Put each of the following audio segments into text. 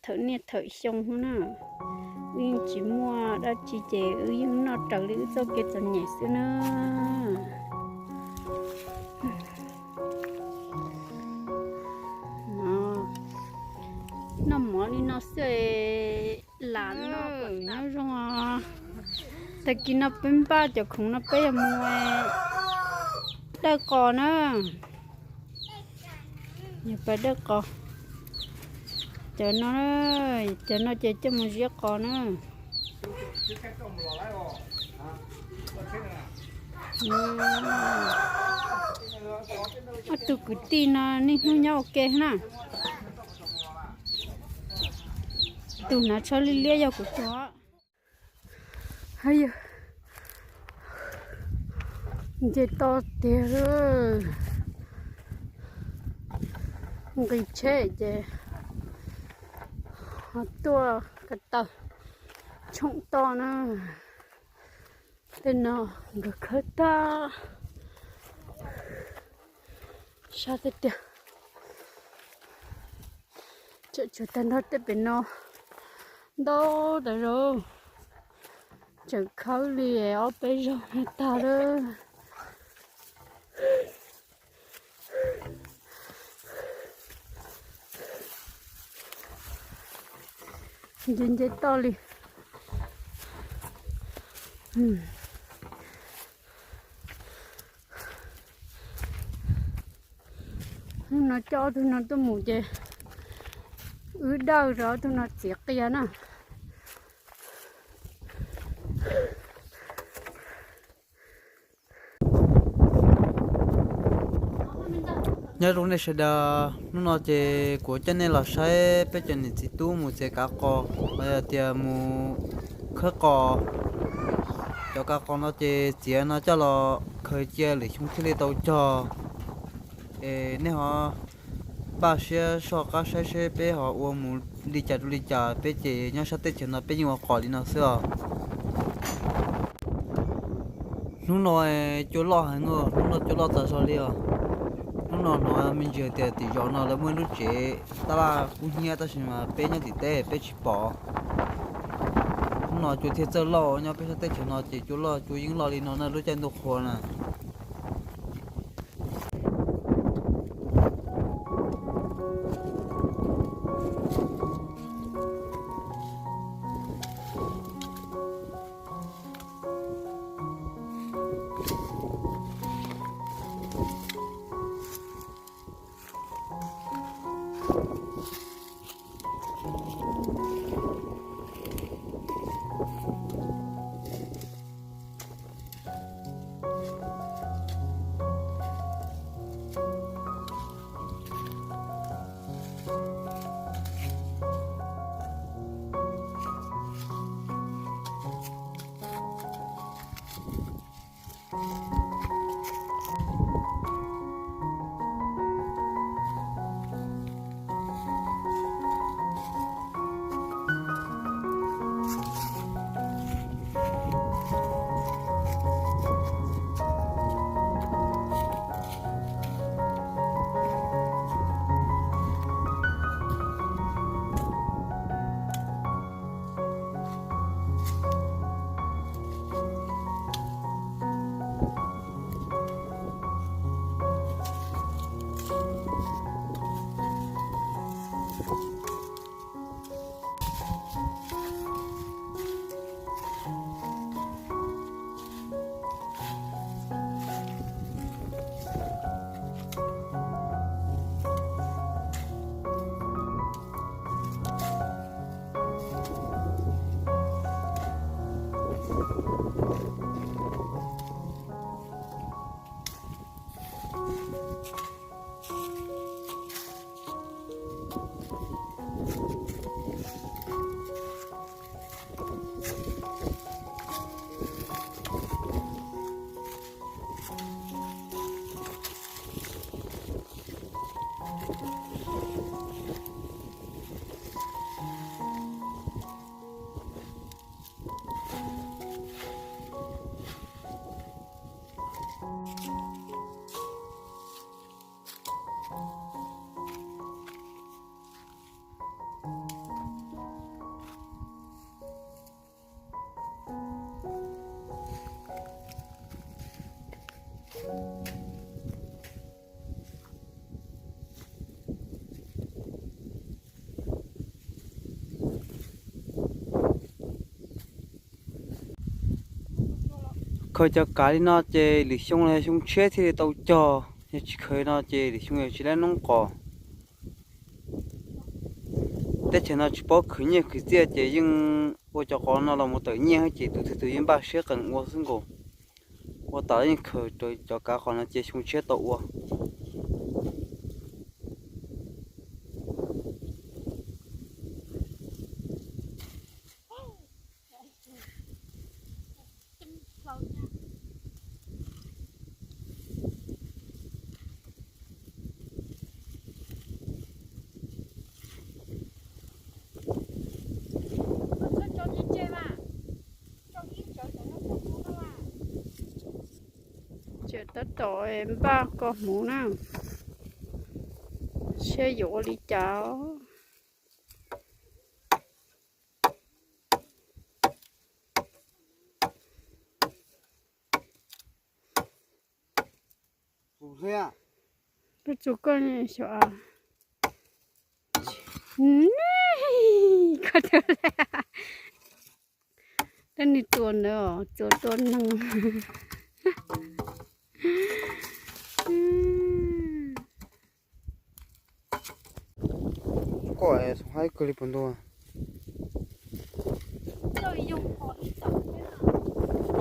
Thawm niaj thawm xyoo na, wb yeej tsis muaj dab tsi ces wb yeej noj raws li wb txoj kev txom nyem xwb na. Noj mov li no xwb, lam noj nyob zoo. Tag kis no peb npaj cov khoom no peb yuav mus dawj qos na. Yog pais dawj qos. Cov no, cov no ces coj mus ziab qos na. Ob tug kwv tij no niaj hnub nyob ua ke na. Tus hnav tsho liab liab yog kuv tus. Nce toj tiag, nqis tsheb ces ho tuaj ko taw tshoom toj na. Tej no nkawd khawb tag, sab tiag tiag. Tseem tshuav tag nrho tej pem no ntau tas zog, tseem khawb li ob peb zaug tag lawm. Nce nce toj li. Hnub no coj ob tug no tuaj mus ces wb dawj rau ob tug no txiav qia na. Nyob zoo nej sawv daws, hnub no ces kuv coj nej los saib peb cov niam txiv tub mus txiav kav qos los yog tias mus khawb qos. Cov kav qos no ces txiav no coj los khaws cia lwm xyoo thiaj li tau cog. Es nej ho npaj siab soj qab saib seb peb ho ua mus li cas rau li cas, peb ces nyob sab teb chaws no peb yeej ua qos li no xwb os. Hnub no cua loj heev, hnub no cua loj txaus zog li os. Hnub no hnov me ntsis tias tim zos no lawv muaj ib lub tsev tab laj kub hnyiab tab sis mas peb nyob tim teb peb tsis pom. Hnub no cua thiaj txawj loj, nyob peb sab teb chaws no ces cua loj cua yeej loj li no na lub caij ntuj qhua na. Khaws cov kav li no ces lwm xyoo los yog xyoo tshiab thiaj li tau cog, yog tsis khaws no ces lwm xyoo yog tsis laib noob qos. Teb chaws no tsis paub khwv nyiaj khwv txiaj ces yeej ua cov qos no los mus tawm nyiaj ces tus twg tus yeej npaj siab qees ua xwb nkaus. Ua tas yeej khaws cov kav qos no ces xyoo tshiab tau ua. Tseem tab tom npaj kua hmuv na, saib yuav ua li cas. Lub tsu koj xyov. Koj twb, koj nws tua ntawd, tua tua neeg. Koj xoo haib kawg li puas ntuj.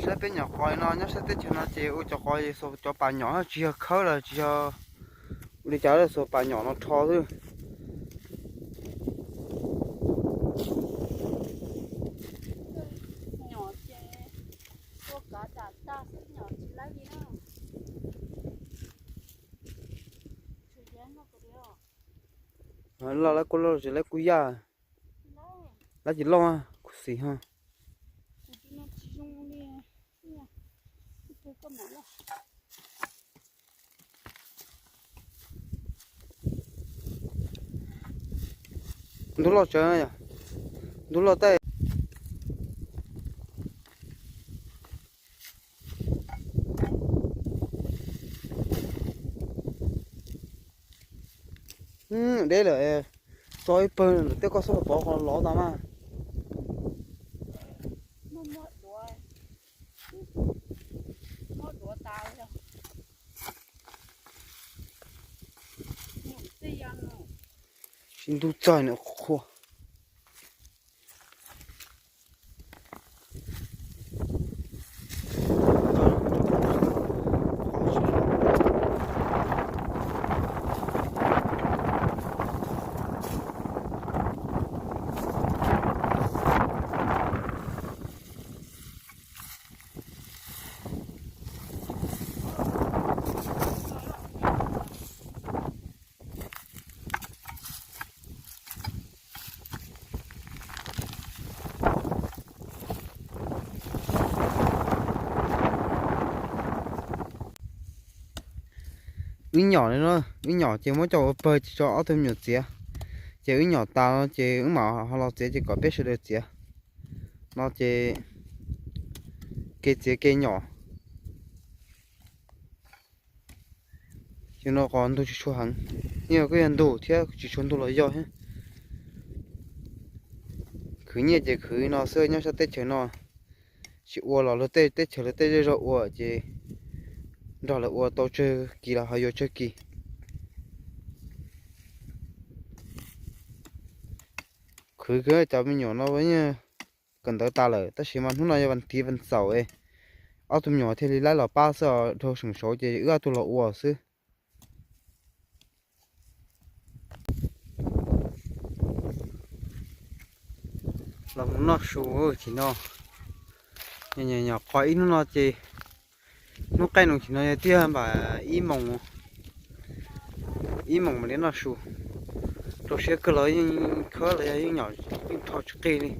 Saib peb nyom qos no nyob sab teb chaws no ces ua cov qos xuas cov pas nyom tsis yog khawb los tsis yog ua li cas, xuas pas nyom no rho xwb. Loj lawv kuj loj, tsis lawv kuj yaj. Lawv tsis loj, kuv xis ho. Ntub loj tsawv, ntub loj tej. Deb lawm, tso ib pawg ntawm tej koj xub pov qhov lov tas mas. Tsis ntub txog nws qhuav. Wb nyom li no, wb nyom ces muab coj ua pawg ces tso ob tug me nyuam txiav. Ces wb nyom tas no ces wb mam ho los txiav ces kom peb sawv daws txiav. No ces kev txiav kev nyom. Ces no qos ntug tsis tshua heev, yeej kuj yog ntug thiab tsis tshua ntug los yog thiab. Khwv nyiaj ces khwv no xwb nyob sab teb chaws no. Tsis ua los luag tej teb chaws luag tej zej zog ua ces nrog lawv ua tau tsawg kis los ho yuav tsawg kis. Khwv kiag cov me nyuam no yeej kawm ntawv tas lawm tab sis mas hnub no yog vas thiv vas xaum, ob tug me nyuam thiaj li laib los pab xwb os, dhau seem saud ces wb ob tug los ua xwb. Los mus noj su tim no, nyom qos ib hnub no ces hnub qaij no tim no yog tiag npam ib moos, ib moos mam li noj su. Rau siab kawg los yeej khawb los yog yeej nyom yeej rho tsis qig li.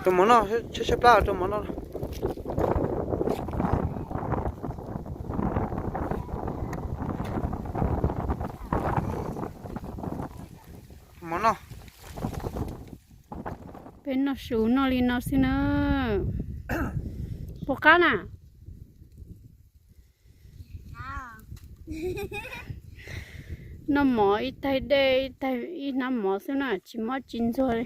Rau mov noj, tshaib tshaib plab rau mov noj. Mov noj. Peb noj su noj li no xwb na. Puas qab na? Noj mov ib taig dej ib hnab mov xwb na, tsis mob tsis ntxuag li.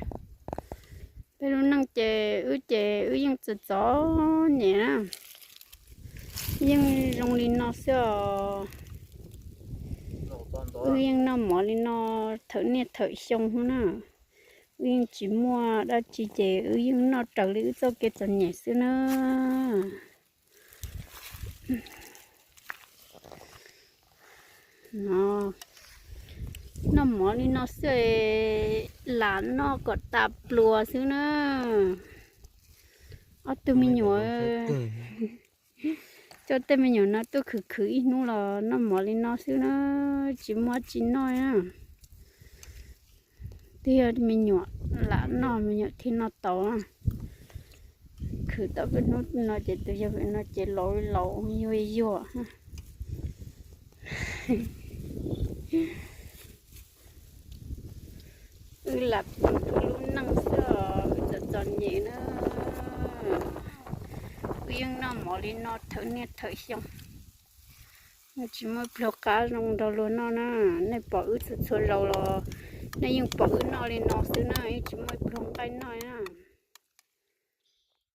Peb lub neej ces wb ces wb yeej txom txom nyem na, yeej zoo li no xwb os. Wb yeej noj mov li no thawm niaj thawm xyoo na, wb yeej tsis muaj dab tsi ces wb yeej noj raws li wb txoj kev txom nyem xwb na. Noj mov li no xwb, lam noj kom tas pluas xwb na. Ob tug me nyuam, coj tej me nyuam no tuaj khwv khwv ib hnub los noj mov li no xwb na, tsis muaj tsis noj na. Twb yog me nyuam lam noj me nyuam thiaj noj tau. Khwv tau peb hnub no ces tus yawg no ces laus laus yuag yuag. Wb lam pw wb lub neej xwb os, wb txom txom nyem na. Wb yeej noj mov li no thawm niaj thawm xyoo, tsis muaj pluag qab zoo nrog luag noj na. Nej pom wb txhua txhua zaus los nej yeej pom wb noj li no xwb na, yeej tsis muaj pluag nqaij noj na.